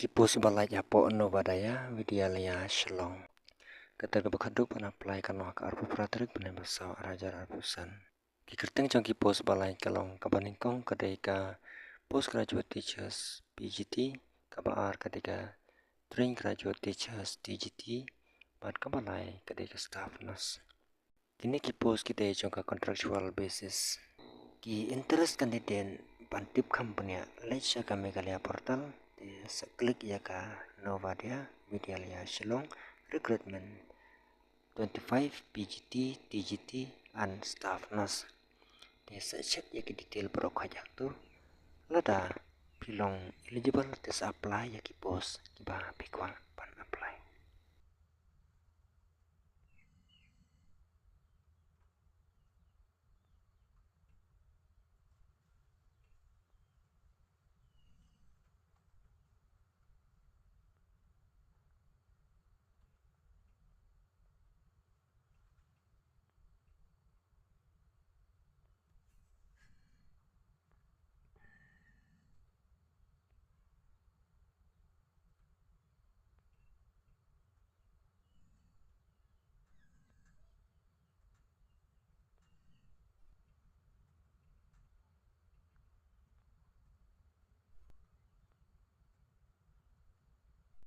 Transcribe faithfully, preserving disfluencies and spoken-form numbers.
Ki post ba lait hapoh Navodaya Vidyalaya Shillong. Ka tarik ba khatduh ban apply ka long ha ka arphew phra tarik bnai ba saw arhajar arphew san. Ki kyrteng jong ki post ba lait ka long, kaba nyngkong ka dei ka post graduate teachers P G T, kaba ar ka dei ka trained graduate teachers T G T, bad kaba lai ka dei ka staff nurse. Kine ki post ki dei jong ka contractual basis. Ki interest candidate ban tip kham bniah leit sha ka Meghalaya portal, te sa click ïa ka Navodaya Vidyalaya Shillong recruitment twenty-five P G T, T G T and staff nurse. Te sa check ïa ki detail baroh kha jong tu. Lada phi long eligible te sa apply ïa ki post kiba phi kwah ban